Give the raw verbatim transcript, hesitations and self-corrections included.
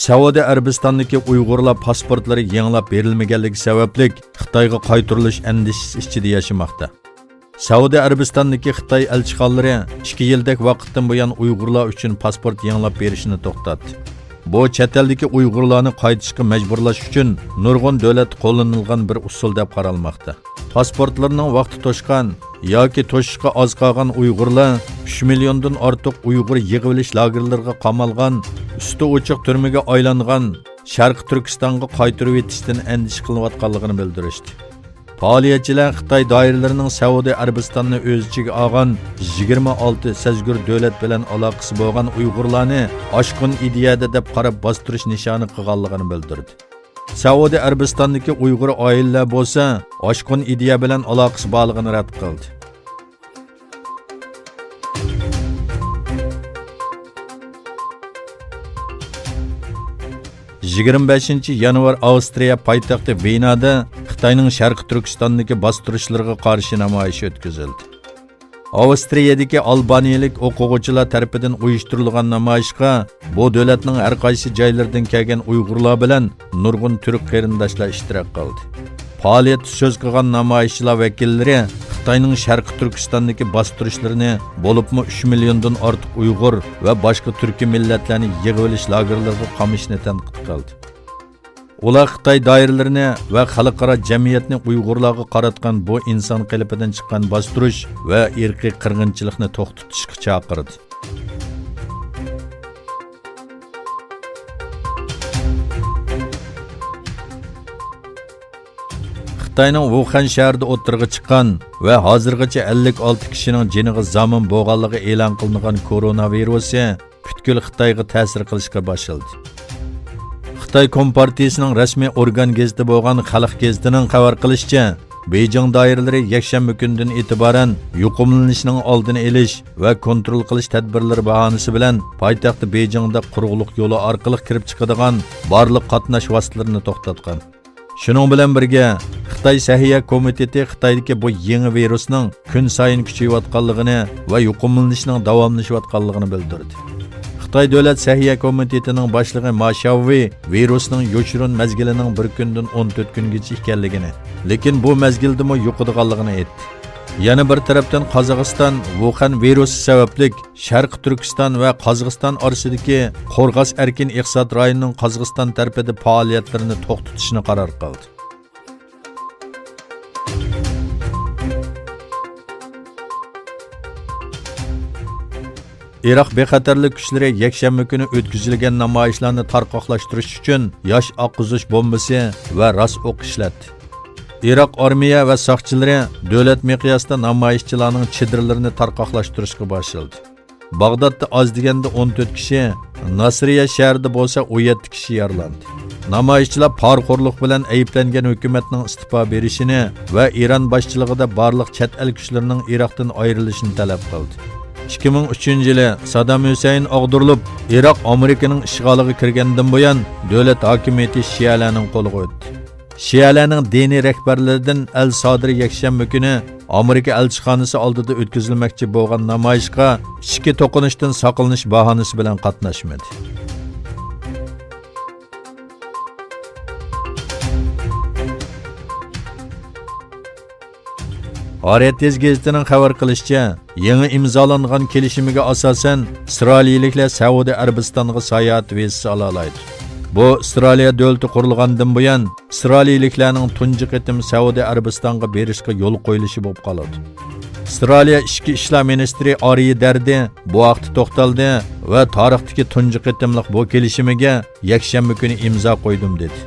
سەئۇدى ئەرەبىستاندىكى ئۇيغۇرلار پاسپورتلىرى يېڭىلاپ بېرىلمىگەنلىكى سەۋەبلىك خىتايغا قايتۇرۇلۇش ئەندىشىسى ئىچىدە ياشىماقتا. سەئۇدى ئەرەبىستاندىكى خىتاي ئەلچىخانىلىرى ئىككى يىلدەك ۋاقىتتىن بۇيان ئۇيغۇرلار ئۈچۈن پاسپورت يېڭىلاپ بېرىشنى توختاتتى. بۇ چەت ئەلدىكى ئۇيغۇرلارنى قايتىشقا مەجبۇرلاش ئۈچۈن نۇرغۇن دۆلەتتە قوللىنىلغان بىر ئۇسۇل دەپ قارالماقتا. پاسپورتلىرىنىڭ ۋاقتى توشقان ياكى توشۇشقا ئاز قالغان ئۇيغۇرلار، ئۈچ مىليوندىن ئارتۇق ئۇيغۇر يىغىۋېلىش لاگېرلىرىغا قامالغان، ئۈستى ئوچۇق تۈرمىگە ئايلانغان شەرقىي تۈركىستانغا قايتۇرۇۋېتىشتىن ئەندىشە قىلىنىۋاتقانلىقىنى بىلدۈرۈشتى. پائالىيەتچىلەر خىتاي دائىرىلىرىنىڭ سەئۇدى ئەرەبىستاننى ئۆز ئىچىگە ئالغان يىگىرمە ئالتە سەزگۈر دۆلەت بىلەن ئالاقىسى بولغان ئۇيغۇرلارنى ئاشقۇن ئىدىيەدە دەپ قاراپ باستۇرۇش نىشانى قىلغانلىقىنى بىلدۈردى. سەئۇدى ئەرەبىستاندىكى ئۇيغۇر ئائىلىلەر بولسا ئاشقۇن ئىدىيە بىلەن ئالاقىسى بارلىقىنى رەت قىلدى. يىگىرمە بەشىنچى يانۋار ئاۋسترىيە پايتەختى ۋېنادا خىتاينىڭ شەرقىي تۈركىستاندىكى باستۇرۇشلىرىغا قارشى نامايىش ئۆتكۈزۈلدى. ئاۋسترىيەدىكى ئالبانىيىلىك ئوقۇغۇچىلار تەرىپىدىن ئۇيۇشتۇرۇلغان نامايىشقا بۇ دۆلەتنىڭ ھەر قايسى جايلىرىدىن كەلگەن ئۇيغۇرلار بىلەن نۇرغۇن تۈرك قېرىنداشلار ئىشتىراك قىلدى. پائالىيەتتە سۆز قىلغان نامايىشچىلار ۋەكىللىرى خىتاينىڭ شەرقىي تۈركىستاندىكى باستۇرۇشلىرىنى، بولۇپمۇ ئۈچ مىليوندىن ئارتۇق ئۇيغۇر ۋە باشقا تۈركىي مىللەتلەرنى يىغىۋېلىش لاگېرلىرىغا قامىشىنى تەنقىد قىلدى. ئۇلار خىتاي دائىرىلىرىنى ۋە خەلقئارا جەمئىيەتنى ئۇيغۇرلارغا قاراتقان بۇ ئىنسان قېلىپىدىن چىققان باستۇرۇش ۋە ئىرقىي قىرغىنچىلىقنى توختىتىشقا چاقىردى. خىتاينىڭ ۋۇخەن شەھىرىدە ئوتتۇرىغا چىققان ۋە ھازىرغىچە ئەللىك ئالتە كىشىنىڭ جېنىغا زامىن بولغانلىقى ئېلان قىلىنغان كورونا ۋىرۇسى پۈتكۈل خىتايغا تەسىر قىلىشقا باشلىدى. خىتاي كومپارتىيىسىنىڭ رەسمىي ئورگان گېزىتى بولغان خەلق گېزىتىنىڭ خەۋەر قىلىشىچە، بېيجىڭ دائىرىلىرى يەكشەنبە كۈنىدىن ئېتىبارەن يۇقۇملىنىشنىڭ ئالدىنى ئېلىش ۋە كونترول قىلىش تەدبىرلىرى باھانىسى بىلەن پايتەخت بېيجىڭدا قۇرۇقلۇق يولى ئارقىلىق كىرىپ چىقىدىغان بارلىق قاتناش ۋاسىتىلىرىنى توختاتقان. شۇنىڭ بىلەن بىرگە، خىتاي سەھىيە كومىتېتى خىتايدىكى بۇ يېڭى ۋىرۇسنىڭ كۈن سايىن كۈچىيىۋاتقانلىقىنى ۋە يۇقۇملىنىشنىڭ داۋاملىشىۋاتقانلىقىنى بىلدۈردى. خىتاي دۆلەت سەھىيە كومىتېتىنىڭ باشلىقى ما شياۋۋېي ۋىرۇسنىڭ يوشۇرۇن مەزگىلىنىڭ بىر كۈندىن ئون تۆت كۈنگىچە ئىكەنلىكىنى، لېكىن بۇ مەزگىلدىمۇ يوقىدىغانلىقىنى ئېيتتى. يەنە بىر تەرەپتىن، قازاقىستان ۋۇخەن ۋىرۇسى سەۋەبلىك شەرقىي تۈركىستان ۋە قازاقىستان ئارىسىدىكى قورغاس ئەركىن ئىقتىساد رايونىنىڭ قازاقىستان تەرىپىدە پائالىيەتلىرىنى توختىتىشنى قارار قىلدى. ئىراق بىخەتەرلىك كۈچلىرى يەكشەنبە كۈنى ئۆتكۈزۈلگەن نامايىشلارنى تارقاقلاشتۇرۇش ئۈچۈن ياش ئاققۇزۇش بومبىسى ۋە راس ئوق ئىشلەتتى. ئىراق ئارمىيە ۋە ساقچىلىرى دۆلەت مىقياسىدا نامايىشچىلارنىڭ چېدىرلىرىنى تارقاقلاشتۇرۇشقا باشلىدى. باغدادتا ئاز دېگەندە ئون تۆت كىشى، ناسىرىيە شەھىرىدە بولسا ئون يەتتە كىشى يارىلاندى. نامايىشچىلار پارىخورلۇق بىلەن ئەيىبلەنگەن ھۆكۈمەتنىڭ ئىستېپا بېرىشىنى ۋە ئىران باشچىلىقىدا بارلىق چەت ئەل كۈچلىرىنىڭ ئىراقتىن ئايرىلىشىنى تەلەپ قىلدى. ئىككى مىڭ ئۈچىنچى يىلى سادام ھۈسەيىن ئاغدۇرۇلۇپ، ئىراق ئامېرىكىنىڭ ئىشغالىغا كىرگەندىن بۇيان، دۆلەت ھاكىمىيىتى شىئەلەرنىڭ قولىغا ئۆتتى. شىئەلەرنىڭ دىنىي رەھبەرلىرىدىن ئەل سادىر يەكشەنبە كۈنى ئامېرىكا ئەلچىخانىسى ئالدىدا ئۆتكۈزۈلمەكچى بولغان نامايىشقا ئىچكى توقۇنۇشتىن ساقلىنىش باھانىسى بىلەن قاتناشمىدى. ھارىيەت تېز گېزىتىنىڭ خەۋەر قىلىشىچە، يېڭى ئىمزالانغان كېلىشىمگە ئاساسەن، ئىسرائىلىيلىكلەر سەئۇدى ئەرەبىستانغا ساياھەت ۋىزىسى ئالالايدۇ. بۇ ئىسرائىلىيە دۆلىتى قۇرۇلغاندىن بۇيان، ئىسرائىلىيلىكلەرنىڭ تۇنجى قېتىم سەئۇدى ئەرەبىستانغا بېرىشقا يول قويۇلۇشى بولۇپ قالىدۇ. ئىسرائىلىيە ئىچكى ئىشلار مىنىستىرى ئارىيې دەردى بۇ ھەقتە توختالدى ۋە تارىختىكى تۇنجى قېتىملىق بۇ كېلىشىمىگە يەكشەنبە كۈنى ئىمزا قويدۇم، دېدى.